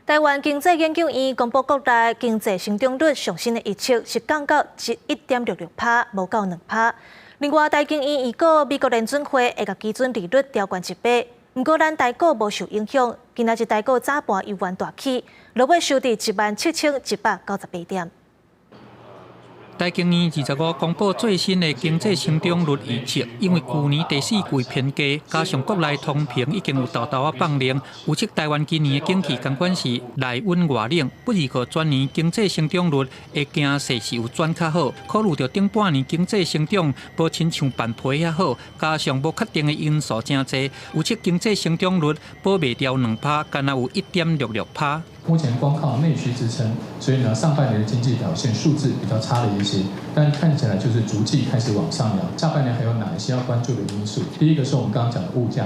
台灣經濟研究院公布國內經濟成長率上新的預測是降到1.66趴，無夠2趴。另外，台經院預告美國聯準會會共基準利率調懸一碼，毋過咱台股無受影響，今仔日台股早盤猶原大起，落尾收佇17,198點。台經院25公布最新的經濟成長率預測，因為舊年第四季偏低，加上國內通膨已經有沓沓仔放量，預測台灣今年的景氣仝款是內溫外冷，不過全年經濟成長率的形勢是有轉較好。考慮著頂半年經濟成長無親像辦批遐好，加上無確定的因素誠濟，預測經濟成長率保袂牢2趴，干焦有1.66趴。目前光靠內需支撐，所以呢上半年的經濟表現數字比較差了一些，但看起來就是逐季開始往上揚。下半年還有哪一些要關注的因素？第一個是我們剛剛講的物價，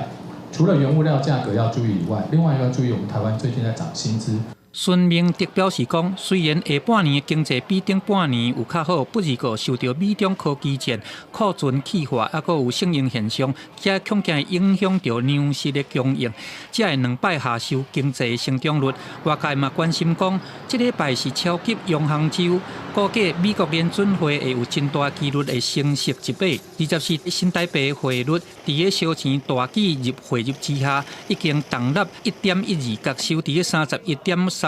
除了原物料價格要注意以外，另外一個要注意我們台灣最近在漲薪資。孫明德表示講，雖然下半年的經濟比頂半年有較好，不過受著美中科技戰、庫存去化，猶閣有聖嬰現象，這恐驚會影響著糧食的供應，才會兩擺下修經濟成長率。外界嘛關心講，這禮拜是超級央行週，估計美國聯準會會有真大幾率會升息一碼。24新台幣匯率佇咧小錢大舉入匯入之下，已經重落1.12角，收佇咧31.352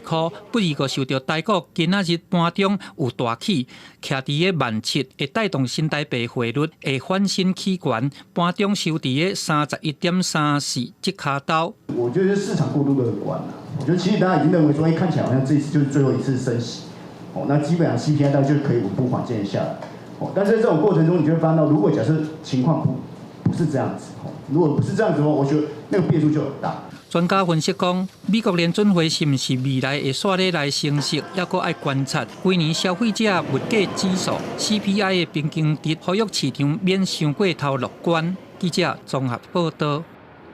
塊，不過受著台股今仔日盤中有大起，徛佇咧17,000，會帶動新台幣匯率會翻身起懸，盤中收佇咧31.34這跤頭。我覺得市場過度樂觀啦。我覺得其實大家已經認為說，欸，看起來好像這一次就是最後一次升息，哦，那基本上 CPI 大概就可以穩步緩降下來。哦，但是在這種過程中，你就會發現到，如果假設情況不是這樣子，哦，如果不是這樣子的話，我覺得那個變數就很大。專家分析講，美國聯準會是毋是未來會煞咧來升息，猶閣愛觀察。去年消費者物價指數 CPI 的平均值，呼籲市場免傷過頭樂觀。記者綜合報道。